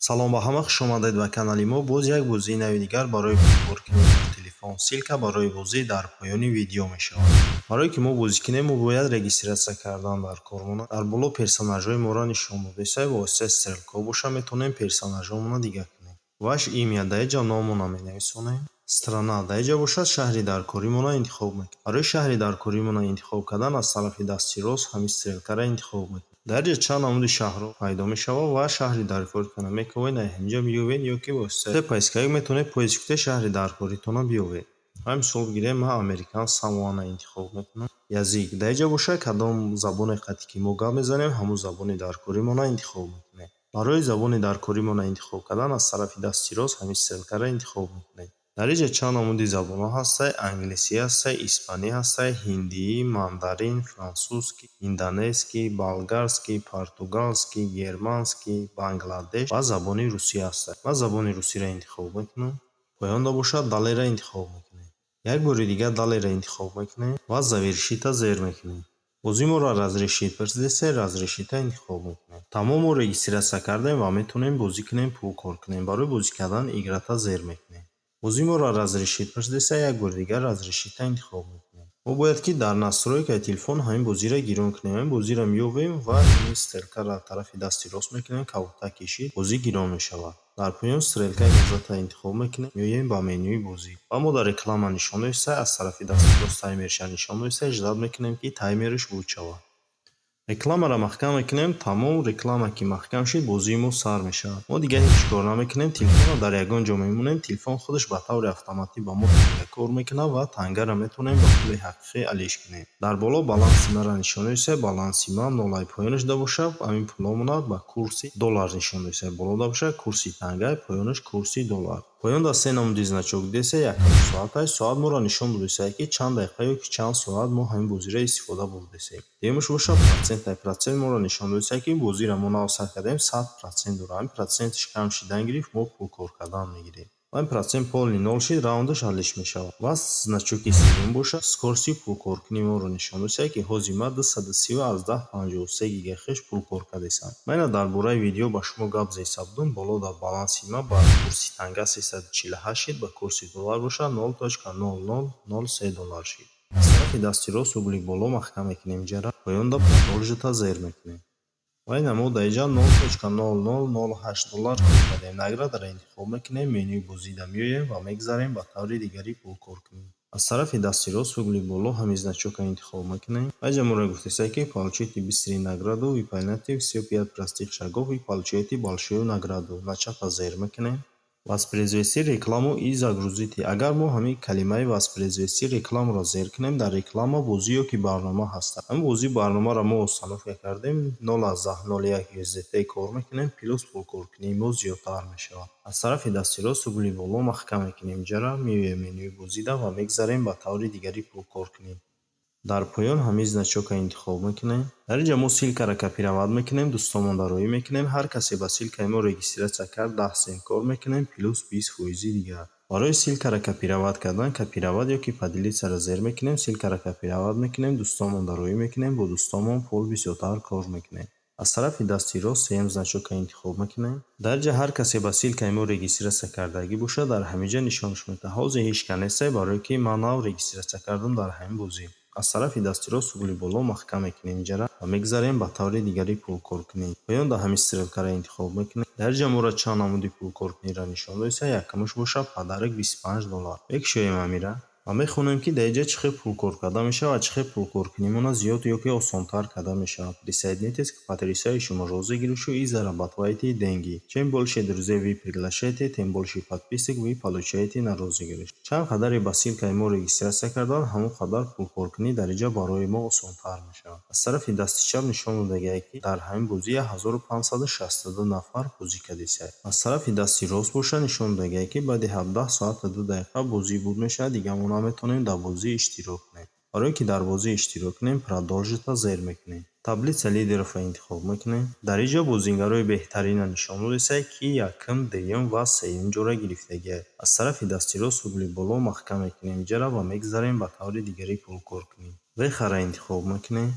Салом ба ҳама, хушомадед ба канали мо. Боз як бозии нави дигар барои пулкоркунӣ дар телефон. Ссылка барои бозӣ дар поёни видео мешавад. Барое ки мо бозӣ кунем, мо бояд регистрация кардан дар кормона. Дар боло персонажҳои моро нишон додеса, воситаи стрелка боша метавонем персонажҳомонро дигар кунем. Ваше имя, дар инҷа номонро менависонем. Страна, дар инҷа бошад, шаҳри даркоримонро интихоб мекунем. Барои шаҳри даркоримонро интихоб кардан аз тарафи дасти рост ҳамин стрелкаро интихоб мекунем. Дар инҷа чанд намуди шаҳрҳо пайдо мешавад ва шаҳри даркоритонро мекобед, дар ҳаминҷа биёбед ё ки воситаи поисковик метавонед поиск кунед, шаҳри даркоритонро биёбед. Ҳамин мисол бигирем, ман Американ Самоаро интихоб мекунам. Язык, дар инҷа бошад, кадом забоне қати ки мо гап мезанем, ҳамон забони даркоримонро интихоб мекунем. Барои забони даркоримонро интихоб кардан аз тарафи дасти рост ҳамин стрелкаро интихоб мекунем. Дар инҷа чанд намуди забонҳо ҳастанд: англисӣ ҳастанд, испанӣ ҳастанд, ҳиндӣ, мандарин, французский, индонезский, болгарский, португалский, германский, Бангладеш ва забони русӣ ҳастанд. Ман забони русиро интихоб мекунам. Поёнда бошад, далее-ро интихоб мекунем. Як бори дигар далее-ро интихоб мекунем ва завершить-а зер мекунем. Бозӣ моро разрешить пурсидест, разрешить-а интихоб мекунем. Тамом, мо регистрация кардем ва метавонем бозӣ кунем, пул кор кунем. Барои бозӣ кардан играть-а зер мекунем. Бозӣ моро разрешить пурсидест, як бори дигар разрешить-а интихоб мекунем. Мо бояд ки дар настройкаи телефон ҳамин бозиро гирон кунем. Ҳамин бозиро меёбем ва ҳамин стрелкаро тарафи дасти рост мекунем, кабудтар кишид, бозӣ гирон мешавад. Дар поён стрелкаи назадро интихоб мекунем, меоем ба менюи бозӣ ва мо дар реклама нишон доиста, аз тарафи дасти рост таймерша нишон доиста, ждать мекунем, ки таймераш буд шавад. Рекламаро маҳкам мекунем, тамом. Реклама ки маҳкам шид, бозии мо сар мешавад. Мо дигар ҳеҷ кор намекунем, телефонро дар ягон ҷо мемонем, телефон худаш ба таври автоматӣ ба мо танга кор мекунад ва тангаро метавонем ба пули ҳақиқӣ алиш кунем. Дар боло баланси маро нишон доиста, баланси ман нолай поёнаш да бошад, ҳамин пуломона ба курси доллар нишон доиста. Болода бошад, курси танга, поёнаш курси доллар. Поёнда се намуди значок дидаста: якум соаташ, соат моро нишон додиста, ки чанд дақиқа ё ки чанд соат мо ҳамин бозиро истифода бурдастем. Дуюмаш бошад, процентай, процент моро нишон додиста, ки бозиро мо нав сар кардаем, 100% дорад. Ҳамин проценташ кам шидан гирифт, мо пул кор кардан мегирем. Ва ин процент полный нол шид, раундаш алиш мешавад. Ва значоки сеюм бошад, скорости пулкоркунии моро нишон додиста, ки ҳозир ман 230,53 гига хеш пул кор кардастам. Ман ина дар бораи видео ба шумо гап зеста будум, боло дар баланси ман ба курси танга 348 шид, ба курси доллар бошад, 0.0003 доллар шид. Аз тарафи дасти рост угли боло маҳкам мекунем ҷара, поёнда продолжить-а зер мекунем. Ва ина мо дар инҷа 0.0008 доллар кор кардем. Наградаро интихоб мекунем, менюи бозида меоем ва мегзарем ба таври дигари пулкор кунем. Аз тарафи дасти рост угли боло ҳамин значокро интихоб мекунем. Ва инҷа моро гуфтааст, ки получите быструю награду, выполняйте всего пять простых шагов и получаете большую награду. Начать-а зер мекунем. Воспроизвести рекламу и загрузите. Агар мо ҳамин калимаи воспроизвести рекламуро зер кунем, дар реклама бозӣ ё ки барнома ҳастад. Ҳамин бозӣ барномаро мо установка кардем, 0.01 USDT кор мекунем, плюс пулкоркунии мо зиёдтар мешавад. Аз тарафи дасти рост угли боло маҳкам мекунем ҷара, меоем менюи бозида ва мегзарем ба таври дигари пулкоркунӣ. Дар поён ҳамин значокро интихоб мекунем. Дар инҷа мо ссылкаро копировать мекунем, дӯстонмонро роӣ мекунем. Ҳар касе ба ссылкаи мо регистрация кард, 10 цент кор мекунем, плюс 20 фоизи дигар. Барои ссылкаро копировать кардан, копировать ё ки поделиться-ро зер мекунем, ссылкаро копировать мекунем, дӯстонмонро роӣ мекунем, бо дӯстонмон пул бисёртар кор мекунем. Аз тарафи дасти рост сеюм значокро интихоб мекунем. Дар инҷа ҳар касе ба ссылкаи мо регистрация кардагӣ бошад, дар ҳамин ҷа нишонаш медиҳад. Ҳозир ҳеҷ кас нестай, барое ки ман нав регистрация кардам дар ҳамин бозӣ. Аз тарафи дасти рост угли боло маҳкам мекунем ҷара ва мегзарем ба таври дигари пулкоркунӣ. Поёнда ҳамин стрелкаро интихоб мекунем. Дар инҷа моро чанд намуди пулкоркуниро нишон додиста: якумаш бошад, подарок 25 доллар. Мекушоем ҳамира ва мехонем, ки дар инҷа чӣ хел пулкор карда мешавад ва чӣ хел пулкоркунимона зиёд ё ки осонтар карда мешавад. Присоединитесь к потрясающему розыгрышу и зарабатывайте деньги. Чем больше друзей вы приглашаете, тем больше подписок вы получаете на розыгрыш. Чанд қадаре ба ссылкаи мо регистрация кардан, ҳамон қадар пулкоркунӣ дар инҷа барои мо осонтар мешавад. Аз тарафи дасти чап нишон додагиае, ки дар ҳамин бозӣ 1562 нафар бозӣ кардисияд. Аз тарафи дасти рост бошад, нишон додагиае, ки баъди 17 соату 2 дақиқа бозӣ буд мешавад, дигар мо наметавонем дар бозӣ иштирок кунем. Барое ки дар бозӣ иштирок кунем, продолжить-а зер мекунем. Таблица лидеров-ро интихоб мекунем. Дар инҷо бозигарои беҳтаринро нишон додистае, ки якум, дуюм ва сеюм ҷойро гирифтагианд. Аз тарафи дасти рост угли боло маҳкам мекунем ҷара ва мегзарем ба таври дигари пулкоркунӣ. Вехаро интихоб мекунем.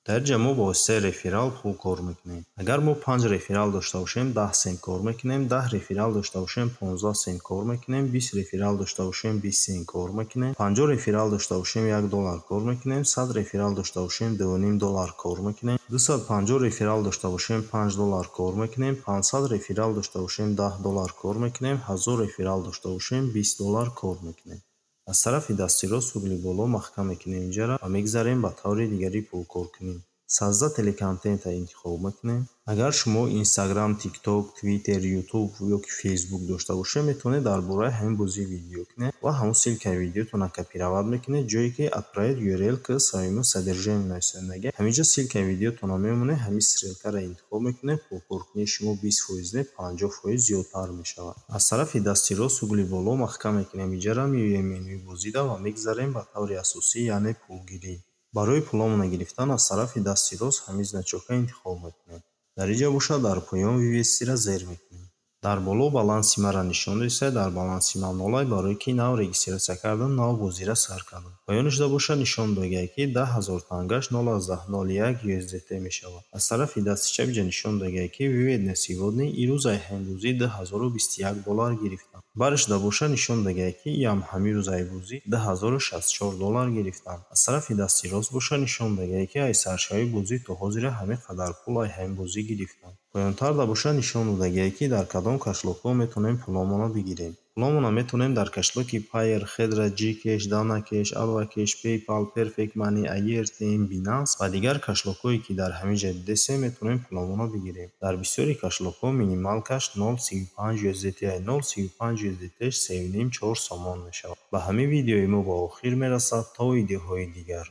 Дар инҷа мо ба воситаи реферал пул кор мекунем. Агар мо панҷ реферал дошта бошем, 10 сент кор мекунем, 10 реферал дошта бошем, 15 сент кор мекунем, 20 реферал дошта бошем, 20 сент кор мекунем, 50 реферал дошта бошем, 1 доллар кор мекунем, 100 реферал дошта бошем, 2,5 доллар кор мекунем, 250 реферал дошта бошем, 5 доллар кор мекунем, 500 реферал дошта бошем, 10 доллар кор мекунем, 1000 реферал дошта бошем, 20 доллар кор мекунем. Аз тарафи дасти рост угли боло маҳкам мекунем инҷара ва мегзарем ба таври дигари пулкоркунӣ. Создать контента интихоб мекунем. Агар шумо Инстаграм, Тикток, Твиттер, Ютуб ё ки Фейсбук дошта бошед, метавонед дар бораи ҳамин бозӣ видео кунед ва ҳамун ссылкаи видеотонро копировать мекунед. Ҷое ки «Отправить URL к своему содержанию» нависондагӣ, ҳаминҷо ссылкаи видеотонро мемонед, ҳамин стрелкаро интихоб мекунед, пулкоркунии шумо 20% не, 50% зиёдтар мешавад. Аз тарафи дасти рост угли боло маҳкам мекунем инҷара, меоем менюи бозида ва мегзарем ба таври асосӣ, яъне пулгирӣ. Барои пуломона гирифтан аз тарафи дасти рост ҳамин значокро интихоб мекунем. Дар инҷа бошад, дар поён «Вывести»-ра зер мекунем. Дар боло баланси маро нишон додиста, дар баланси ман нолай, барое ки нав регистрация кардам, нав бозиро сар кардам. Поёнашда бошад, нишон додагиа, ки 10 000 тангаш 0,01 USDT мешавад. Аз тарафи дасти чап инҷа нишон додагиа, ки «Вывод на сегодня», ирӯз ай ҳамин бозӣ 2021 доллар гирифтам. Барашда бошад, нишон додагиа, ки иам ҳамин рӯз ай бозӣ 2064 доллар гирифтам. Аз тарафи дасти рост бошад, нишон додагиа, ки ай саршавии бозӣ то ҳозира ҳамин қадар пул ай ҳамин бозӣ гирифтам. Поёнтарда бошад, нишон додагиа, ки дар кадом кошелёкҳо метавонем пуломонро бигирем. Пуломонро метавонем дар кошелёки Payeer, Хедра, Gcash, DanaCash, AlvaCash, PayPal, Perfect Money, AirTM, Binance ва дигар кошелёкҳое, ки дар ҳамин ҷа дидесем, метавонем пуломонро бигирем. Дар бисёри кошелёкҳо минималкаш 0,35 USDT, 0,35 USDT 3,5-4 сомон мешавад. Ба ҳамин видеои мо ба охир мерасад. То видеоҳои дигар.